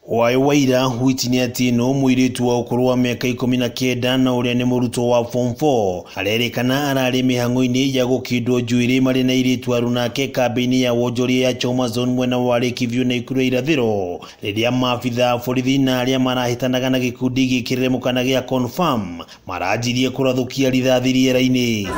Hwaĩ wa ira Whitney Atieno mũirĩtu wa ũkũrũ wa mĩaka 19 na ũrĩa nĩ mũrutwo wa form 4 arerĩkana ararĩ mĩhang'o-inĩ ya gũkindwo njuĩrĩ marĩ na airĩtu arunake kambĩ-inĩ ya wonjoria ya Choma Zone mwena wa Lake View Nakuru irathĩro rĩrĩa maabithaa a borithi na arĩa marahĩtanaga na gĩkundi gĩkĩrĩrĩmũkana gĩa Confirm maranjirie kũrathũkia rithathi rĩera-inĩ.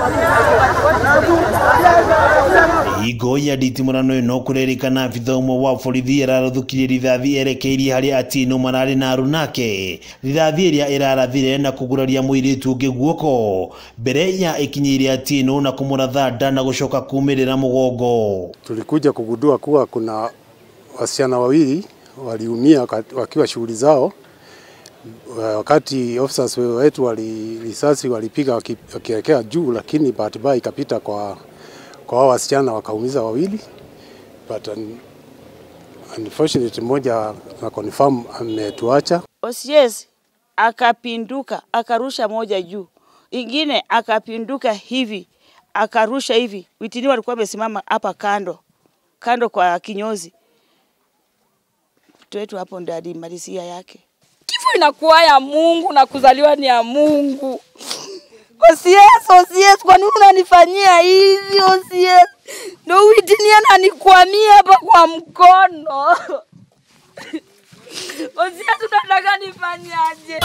Hingo ya nditimũrano ĩno kũrerĩkana abithaa ũmwe wa borithi ararathũkirie rithathi erekeirie harĩ Atieno mararĩ na arunake rithathi ĩrĩa ĩrarathire na kũguraria mũirĩtu ũngĩ guoko mbere ya ĩkinyĩire Atieno na kũmũratha nda na gũcoka kumĩrĩra mũgongo. Tulikuja kugundua kuwa kuna wasichana wawili waliumia wakiwa shughuli zao wakati officers wetu risasi walipiga wakielekea juu, lakini bahati mbaya ikapita kwa wasichana wakaumiza wawili, but unfortunately mmoja na confirm ametuacha. OCS akapinduka akarusha moja juu, ingine akapinduka hivi akarusha hivi. Whitney walikuwa wamesimama hapa kando kando kwa kinyozi wetu hapo ndio alimalizia yake. Kifo inakuwa ya Mungu na kuzaliwa ni ya Mungu. OCS, OCS, kwa nini unanifanyia hivi OCS? Ndio Whitney ananikwamia hapa kwa mkono. OCS, unataka nifanyaje?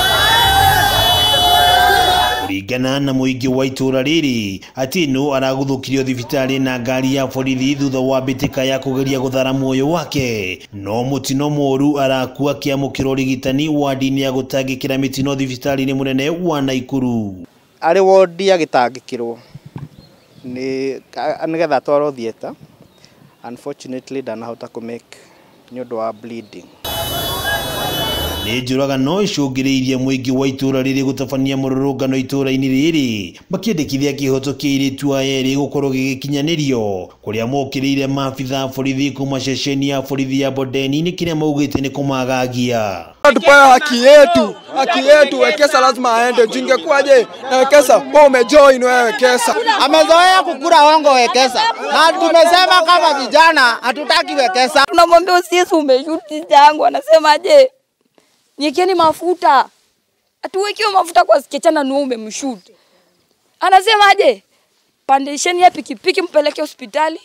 Kũringana na mũingĩ wa itũra rĩrĩ, Atieno aragũthũkirio thibitarĩ na ngari ya borithi thutha wa mbĩtĩka ya kũgeria gũthara muoyo wake, no mũtino mũru arakua akĩamũkĩra ũrigitani wadi-inĩ ya gũtangĩkĩra mĩtino thibitarĩ-inĩ mũnene wa Nakuru. Arĩ wodi agĩtangĩkĩrwo nĩ nĩgetha atwarwo theatre, unfortunately ndanahota kũ make nĩ ũndũ wa bleeding. Nĩ njũragano icũngĩrĩirie mũingĩ wa itũra rĩrĩ gũtabania mũrũrũngano itũra-inĩ rĩrĩ makĩendekithia kĩhoto kĩa airĩtu aya erĩ gũkorwo gĩgĩkinyanĩrio kũrĩa mokĩrĩire maabithaa borithi kuma ceceni ya borithi ya Bondeni nĩ kĩrĩa maugĩte nĩ kũmagagia. Tupewe haki yetu, haki yetu. Wekesa lazima aende. Jingekuwaje na Wekesa, wewe umejoin wewe Wekesa. Amezoea kukura hongo Wekesa. Na tumesema kama vijana hatutaki Wekesa. Tunamwambia sisi umeshuti changu, anasema je, niekeni mafuta. Atuwekiwe mafuta kwa skechana nuo umemshoot. Anasema je, pandisheni ya pikipiki mpeleke hospitali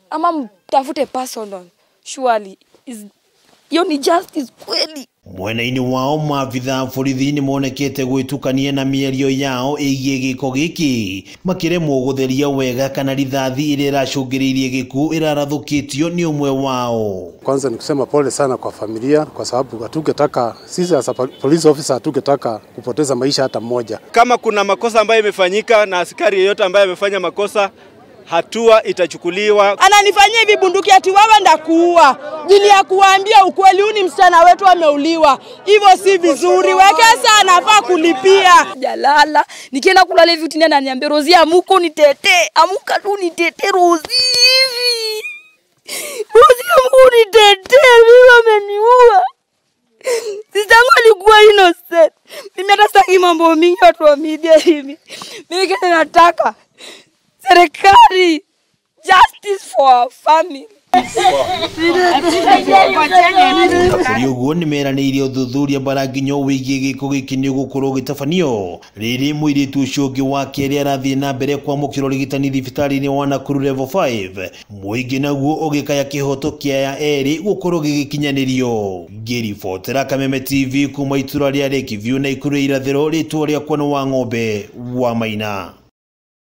ama mtafute personal. Surely is hiyo ni justice kweli? Mwena-inĩ wao maabithaa borithi nĩ monekete gwĩtukania na mĩario yao ĩgiĩ gĩko gĩkĩ makĩremwo gũtheria wega kana rithathi ĩrĩa ĩracũngĩrĩirie gĩkuũ ĩrarathũkĩtio nĩ ũmwe wao. Kwanza ni kusema pole sana kwa familia, kwa sababu hatungetaka sisi as a police officer hatungetaka kupoteza maisha hata mmoja. Kama kuna makosa ambayo imefanyika na askari yeyote ambaye amefanya makosa, hatua itachukuliwa. Ananifanyia hivi bunduki ati wewe ndakuua. Jini ya kuambia ukweli, huyu ni msichana wetu ameuliwa. Hivyo si vizuri. Wekesa anafaa kulipia. Jalala, nikienda kulala hivi Whitney ananiambia Rosie amuka unitetee. Amuka tu nitetee Rosie hivi. Rosie amuka unitetee, mimi ameniua. Sistangu alikuwa innocent. Mimi hata sitaki mambo mingi watu wa media hivi. Mimi kile nataka serikali, justice for our family. Kũrĩ ũguo nĩmeranĩire ũthuthuria mbara nginyo wĩgiĩ gĩko gĩkĩ nĩ ũgũkorwo ũgĩtabanio rĩrĩ mũirĩtu ũcio ũngĩ wa kerĩ arathiĩ na mbere kwamũkĩra ũrigitani thibitarĩ-inĩ wa Nakuru level 5 mũingĩ naguo ũgĩkaya kĩhoto kĩa aya erĩ gũkorwo gĩgĩkinyanĩrio. Ngĩribotera Kameme TV kuma itũra rĩa Lake View Nakuru irathĩro, rĩtwa rĩakwa nĩ Wang'ombe wa Maina.